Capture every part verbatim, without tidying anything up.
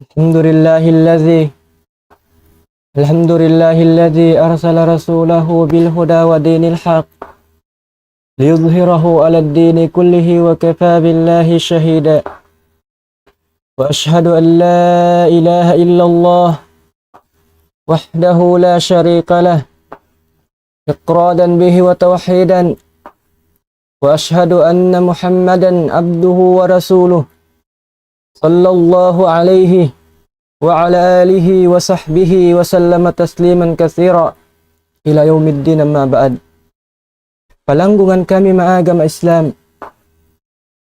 الحمد لله الذي الحمد لله الذي أرسل رسوله بالهدى ودين الحق ليظهره على الدين كله وكفى بالله شهيدا. وأشهد أن لا إله إلا الله وحده لا شريك له إقرارا به وتوحيدا. وأشهد أن محمدا عبده ورسوله صلى الله عليه وعلى آله وصحبه وسلم تسليما كثيرا إلى يوم الدين، أما بعد. Palanggungan kami maagama Islam.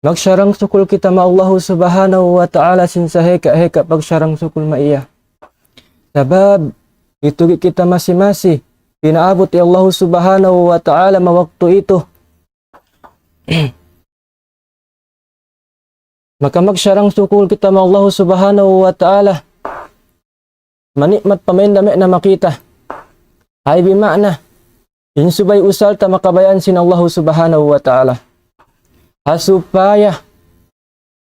Magsarang-sukul kita ma Allahu Subhanahu wa Ta'ala sin sahika-hika pagsarang-sukul maiya. Sabab, itu kita masi-masi, pinaabut hi Allahu Subhanahu wa Ta'ala ma waktu itu. Maka magsarang-sukul kita ma Allahu Subhanahu wa Ta'ala. Manikmat pa mayan dami na makita. Ay bi ma'na, in subay usal ta makabayaan sin Allahu Subhanahu wa Ta'ala. Ha supaya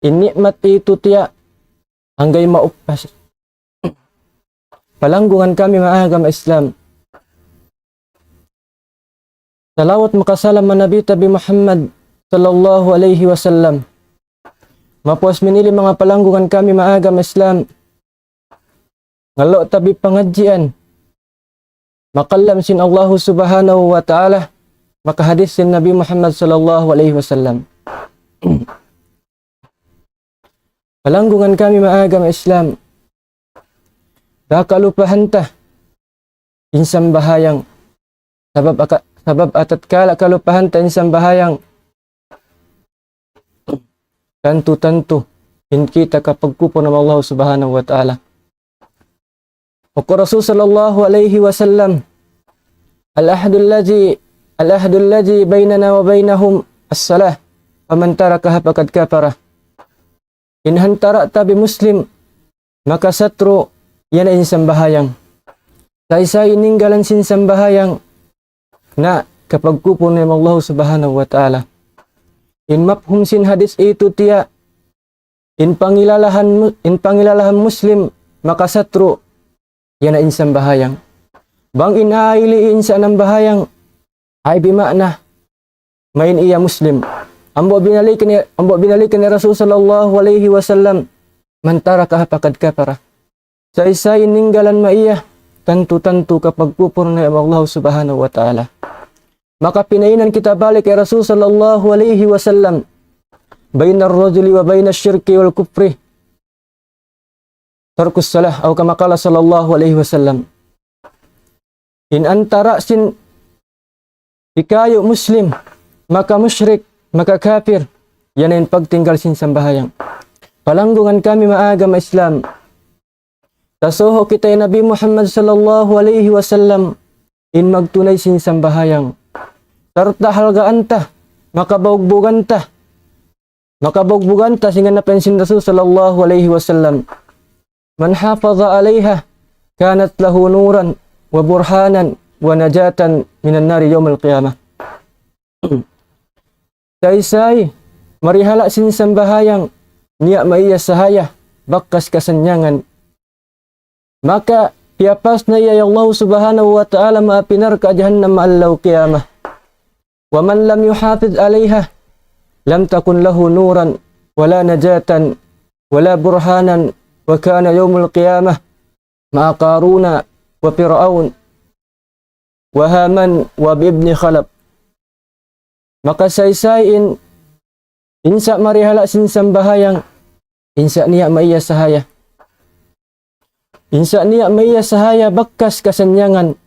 in nikmat itu tiya' hanggai maupas. Palanggungan kami maagama Islam. Salawat makasalam ha Nabi tabi Muhammad sallallahu alayhi wasallam. Mapuas minili manga palanggungan kami maagama Islam. Ngalu' tabi pangadjian. Makalam sin Allahu Subhanahu wa Ta'ala, makahadis sin Nabi Muhammad sallallahu alayhi wasallam. Palanggungan kami maagama Islam. Da kalupahan ta in sambahayang. Sabab aka-, sabab atatkala kalupahan ta in sambahayang, tantu-tantu in kita kapagkupur na Allah Subhanahu wa Ta'ala. Wa qala Rasul sallallahu alayhi wasallam, "Al-ahdu alladhi, al-ahdu alladhi baynana wa baynahum as-salah, faman tarakaha faqad kafara." In hantara' tabi Muslim, makasatru', yan in sambahayang. Saysay ninggalan sin sambahayang, na kapagkupur niya Allah Subhanahu wa Ta'ala. In mafhum sin hadis itu tiya', in pangilalahan mu-, in pangilalahan Muslim, makasatru', yan in sambahayang. Bang in aili in sa nambahayang, ay bi ma'na, mayan iya Muslim. Ambu binalikan ni, ambu binalikan ni Rasul sallallahu alayhi wasallam, "Man tarakaha faqad kafara." Saysay ninggalan maiya, tantu-tantu kapagkupur na Allah Subhanahu wa Ta'ala. Maka pinainan kita balik hi Rasul sallallahu alayhi wasallam, "Bayna ar-rajuli wa bayna ash-shirki wal kufri tarkus salah," aw kama qala sallallahu alayhi wasallam. In antara' sin hikayu Muslim, maka mushrik, maka kafir, yan in pagtinggal sin sambahayang. Palanggungan kami maagama Islam. Tasuhu kita hi Nabi Muhammad sallallahu alayhi wasallam in magtunay sin sambahayang. Sarta' halgaan ta, makabaugbugan ta. Makabaugbugan ta sin ngān na pa'in sin Rasul sallallahu alayhi wasallam. "Man hafaza alayha kanat lahu nuran wa burhanan wa najatan minan nari yawmal qiyamah." Saysay marihala' sin sambahayang, niya' maiya sahaya, bakas kasannyangan. Maka piyapas na iya hi Allah Subhanahu wa Ta'ala maapi narka' jahannam adlaw qiyamah. "Wa man lam yuhafiz alayha lam takun lahu nuran wa la najatan wa la burhanan wa kana yawmal qiyamah ma'a Qaruna wa Fir'aun wa Haman wa Ubay ibn Khalaf." Maka saysay in, in sa' marihala' sin sambahayang, in sa' niya' maiya sahaya. In sa' niya' maiya sahaya bakas kasannyangan.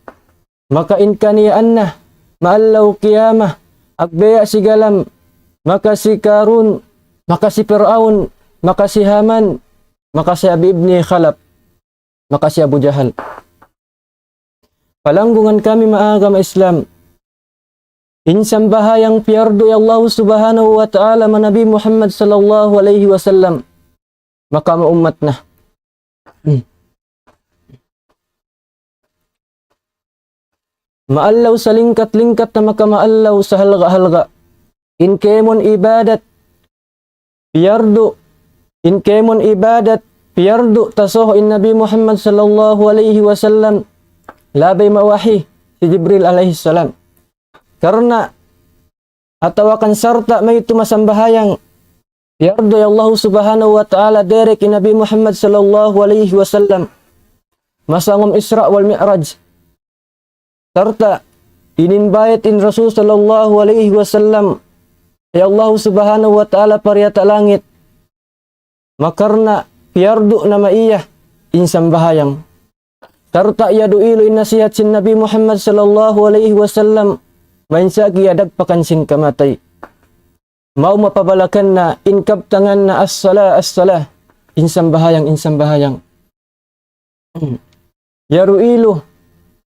Maka in kaniyaan na, maadlaw qiyamah, agbaya' si galam, maka si Qarun, maka si Fir'aun, maka si Haman, maka si Ubay ibn Khalaf, maka si Abu Jahal. Palanggungan kami maagama Islam. In sambahayang piyardu hi Allah Subhanahu wa Ta'ala ma Nabi Muhammad sallallahu alayhi wasallam. Maka ma ummat na. Hmm. Maallaw salingkat-lingkat na maka maallaw sahalga'-halga'. In kēmon ibadat piyardu, in kēmon ibadat piyardu tasuh in Nabi Muhammad sallallahu alayhi wasallam, labay mawahi hi Jibril alayhi salam. Karna' atawakan sarta' maytu' masambahayang, piyardu hi Allahu subhanahu wa ta'ala direct hi Nabi Muhammad sallallahu alayhi wasallam, masa ngum Isra wal Mi'raj. Sarta' in-invite in Rasul sallallahu alayhi wasallam hi Allahu subhanahu wa ta'ala pa diyata' langit. Makarna' piyardu na maiya in sambahayang. Sarta' iyadu ilu in nasihat sin Nabi Muhammad sallallahu alayhi wasallam, main sa kiyadagpakan sin kamatay. Mau mapabalakan na in kabtangan na as-sala, as-sala, in sambahayang, in sambahayang. Iyadu ilu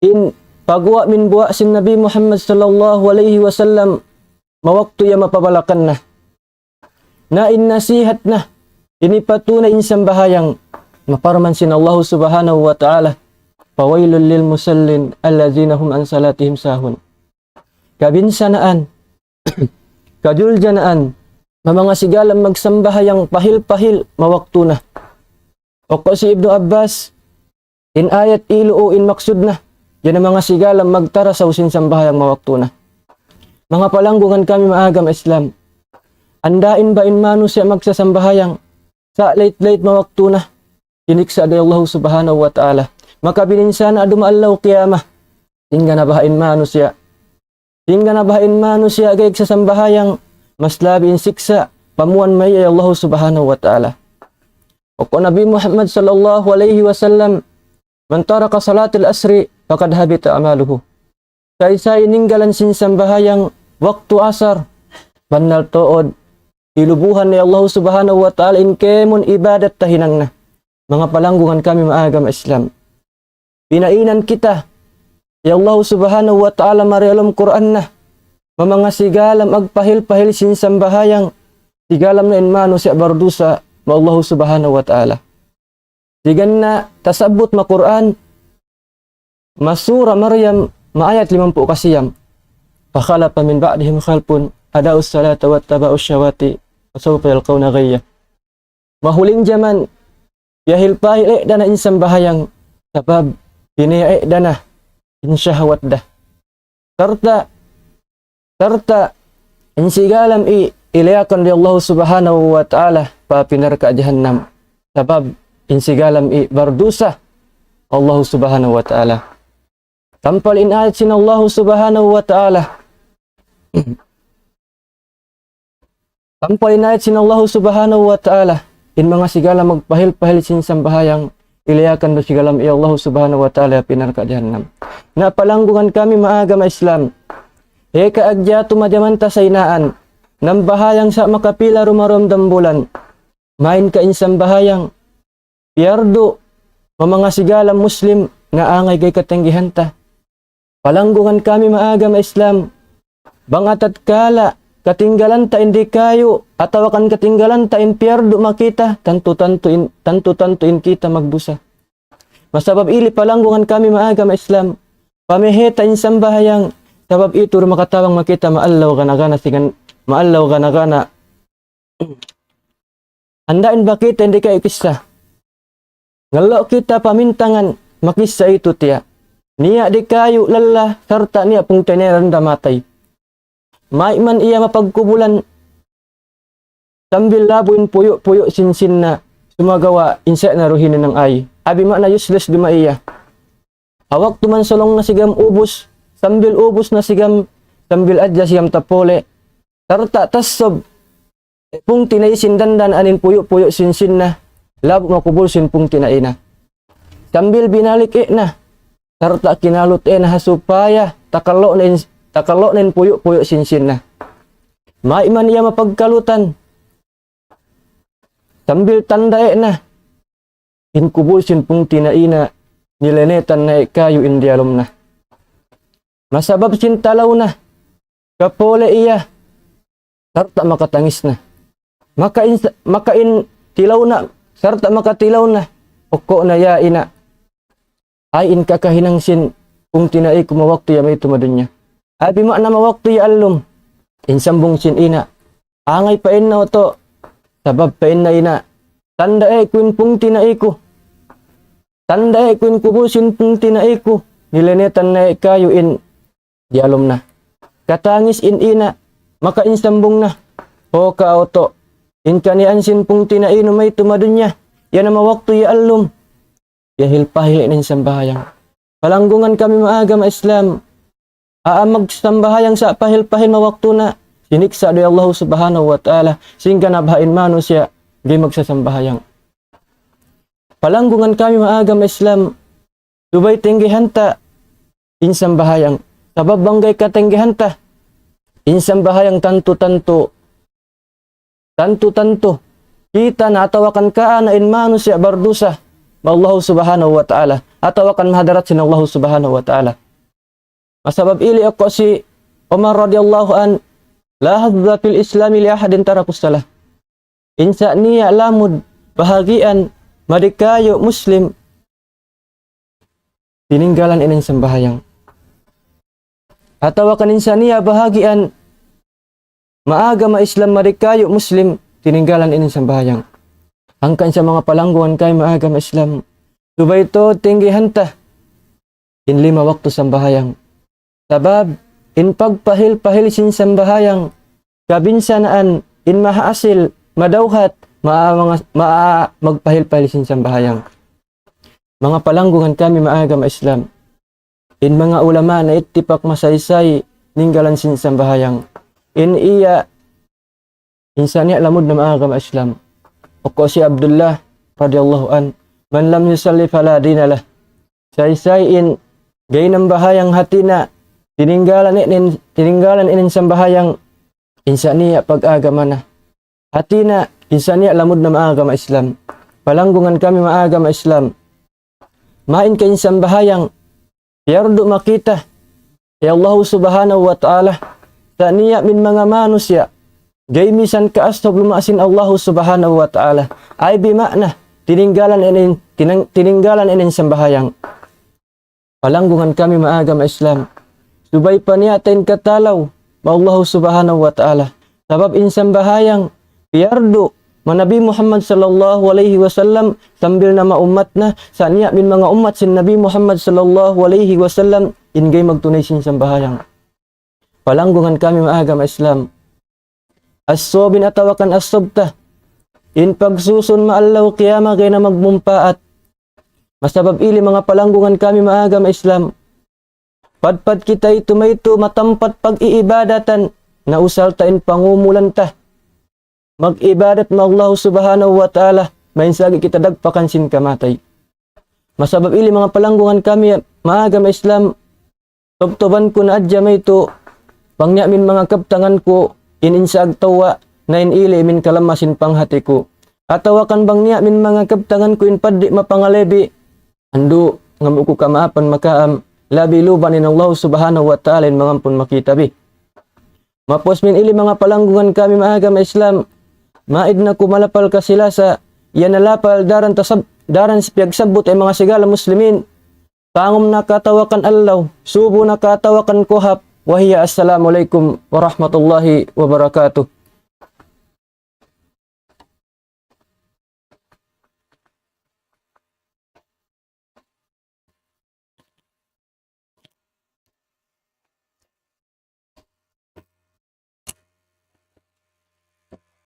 in paguwa' min buwa' sin Nabi Muhammad sallallahu alayhi wasallam, mawaktu ya mapabalakan na. Na in nasihat na, ini patu na in sambahayang, maparman sin Allahu subhanahu wa ta'ala, فويل للمصلين الذين هم عن صلاتهم ساهون. Kabinsanaan, kajuljanaan, manga sigalam magsambahayang pahil-pahil mawaktu na. Oko si Ibnu Abbas, in ayat ilu in maksud na, yan manga sigalam magtarasaw sin sambahayang mawaktu na. Manga palanggungan kami maagama Islam. Andain ba in manusiya' magsasambahayang, sa' late-late mawaktu na, siniksa' da Allahu subhanahu wa ta'ala. Maka bininsa na aduma adlaw qiyamah. Tingga na baha' in manusiya'. Tingga na baha' in manusiya' gayg sasambahayang, mas labi in siksa', pamuan maiya Allahu subhanahu wa ta'ala. Oko Nabi Muhammad sallallahu alayhi wasallam, من ترك صلاة العصر فقد حبط عمله. Sa' isay ninggalan sin sambahayang waktu asar, bannal tuud, ilubuhan na Allahu subhanahu wa ta'ala in kaymun ibadat tahinang na. Manga palanggungan kami maagama Islam. Pinainan kita, ya Allahu subhanahu wa ta'ala mari ha lawm Qur'an na, manga sigalam agpahil-pahil sin sambahayang, sigalam na in manusiya' bardusa, ma Allahu subhanahu wa ta'ala. Sigalam na tasabbut ma Qur'an, ma Sura Maryam, ma ayat limampū' kasiyam. فخلف من بعدهم خلف أضاعوا الصلاة واتبعوا الشهوات فسوف يلقون غيا. Mahuling jaman, piyahil-pahil da na in sambahayang, sabab piniya' da na in shahwat da. Sarta', sarta', in sigalam i, iliyakan da Allahu subhanahu wa ta'ala pa api narka' jahannam. Sabab in sigalam i bardusa Allahu subhanahu wa ta'ala. Tampal in ayat sin Allahu subhanahu wa ta'ala. Tampal in ayat sin Allahu subhanahu wa ta'ala. In manga sigalam magpahil-pahil sin sambahayang, iliyakan da sigalam i Allahu subhanahu wa ta'ala pa api narka' jahannam. Na palanggungan kami maagama Islam. Eka agyatu majaman ta saynaan, nambahayang sa' makapila dumarum dambulan. Main ka in sambahayang, piyardu, manga sigalam Muslim, na angay gay katanggihan ta. Palanggungan kami maagama Islam. Bang atatkala, katinggalan ta in dikayu, atawa kan katinggalan ta in piyardu makita, tantu-tantu in, tantu-tantu in kita magdusa. Masabab ili palanggungan kami maagama Islam. Pamihita in sambahayang, sabab itu makatawang makita maallaw gana-gana sigan, maallaw gana-gana. Andain ba kita in dikayu kissa. Ngallu' kita pamintangan, makissa itu tiya'. Niya' dikayu lalla, sarta' niya' pungtina'inan da matay. Mayman iya mapagkubulan, sambil labu' in puyu'-puyu' sinsin na, sumagawa' in sa' na ruhini nang ay. Abi ma'na useless duma iya. Ha waktu mansulung na sigam ubus, sambil ubus na sigam, sambil adja sigam tapuli. Sarta' tasub, pungtina'i sin dandan anin puyu'-puyu' sinsin na, labu' makubul sin pungtina'i na. Sambil binalik i' na, sarta' kinalut i' na ha supaya, takallu' na in, takallu' na in puyu'-puyu' sinsin na. Mayman iya mapagkalutan, sambil tanda' i' na, in kubul sin pungtina'i na, nilinitan na i' kayu in diyalum na. Masabab sin talaw na, kapuli iya, sarta' makatangis na. Maka in, maka in tilaw na, sarta' makatilaw na, oko na ya ina'. Ay in kakahinang sin pungtina'i ku mawaktu ya maytu' madunya. Abi ma'na mawaktu ya allum. In sambung sin ina'. Angay pa inna utu'. Sabab pa inna ina'. Tanda'i ku in pungtina'i ku. Tanda'i ku in kubul sin pungtina'i ku. Nilinitan na kayu in diyalum na. Katangis in ina', maka in sambung na. O ka'utu', in kaniyaan sin pungtina'i nu maytu' madunya, yan na ma waktu ya allum. Ya hilpahil in sambahayang. Palanggungan kami manga agama Islam. Aa magsambahayang sa' pahil-pahil ma waktu na, siniksa' da Allah Subhanahu wa Ta'ala, singga na baha' in manusiya', di' magsasambahayang. Palanggungan kami manga agama Islam, subay tinggihan ta in sambahayang. Sabab bang ga'i katenggehan ta in sambahayang, tantu-tantu, tantu-tantu kita na atawa kan kaana in manusiya' bardusa ma Allah Subhanahu wa Ta'ala, atawa kan mahadarat sin Allah Subhanahu wa Ta'ala. Masabab ili aku si Umar radiyallahu an, لا حظ في الإسلام لأحد ترك الصلاة. In sa' niya' lamud bahagian mari kayu Muslim, tininggalan in sambahayang. Atawa kan in sa' niya' bahagian manga agama Islam mari kayu Muslim, tininggalan in sambahayang. Hangkan sa' manga palanggungan kami manga agama Islam, subay tuud tinggihan ta in lima waktu sambahayang. Sabab in pagpahil-pahil sin sambahayang, kabinsanaan, in mahaasil, madawhat, maa, manga-, maa magpahil-pahil sin sambahayang. Manga palanggungan kami manga agama Islam, in manga ulama na ittipak masaysay ninggalan sin sambahayang. In iya, in sa' niya' lamud na manga agama Islam. Aku si Abdullah radiyallahu an, من لم يصل فلا دين له. Saysay in ga'i nambahayang hati niya, tininggalan in, tininggalan in sambahayang, in sa' niya' pag-agama na. Hati niya, in sa' niya' lamud na manga agama Islam. Palanggungan kami manga agama Islam. Main ka in sambahayang, piyardu' makita ya Allah Subhanahu wa Ta'ala, sa' niya' min manga manusiya', ga'i misan kaasub luma' sin Allah Subhanahu wa Ta'ala. Ay bi ma'na, tininggalan in, tinang-, tininggalan in sambahayang. Palanggungan kami manga agama Islam, subay pa niya' ta in katalaw ma Allah Subhanahu wa Ta'ala. Sabab in sambahayang piyardu' ma Nabi Muhammad sallallahu alayhi wasallam, sambil na ma ummat na, sa' niya' min manga ummat sin Nabi Muhammad sallallahu alayhi wasallam in ga'i magtunay sin sambahayang. Palanggungan kami manga agama Islam, asubin atawa kan asub ta, in pagsusun ma adlaw qiyamah ga'i na magmumpaat. Masabab ili manga palanggungan kami manga agama Islam, padpad kita itu maytu' matampat pag-iibadatan, na usal ta in pangumulan ta mag-ibadat ma Allah Subhanahu wa Ta'ala, main sagi kita dagpakan sin kamatay. Masabab ili manga palanggungan kami manga agama Islam, tubtuban ku na hadja maytu', bang niya' min manga kabtangan ku in insaag tawwa', na in ili min kalamma sin panghati ku. Atawa kan bang niya' min manga kabtangan ku in paddi' mapangalebi, andu' ngamu' ku kamaapan makaam, labi luban in Allah Subhanahu wa Ta'ala in mangampun makita bi. Mapus min ili manga palanggungan kami manga agama Islam, maid na ku malapal ka sila sa', yan na lapal daran tasab-, daran si piyagsabbut in manga sigala muslimin. Tangum na katawakan adlaw, subu na katawakan kuhap, wa hiya assalamu alaykum warahmatullahi wabarakatuh.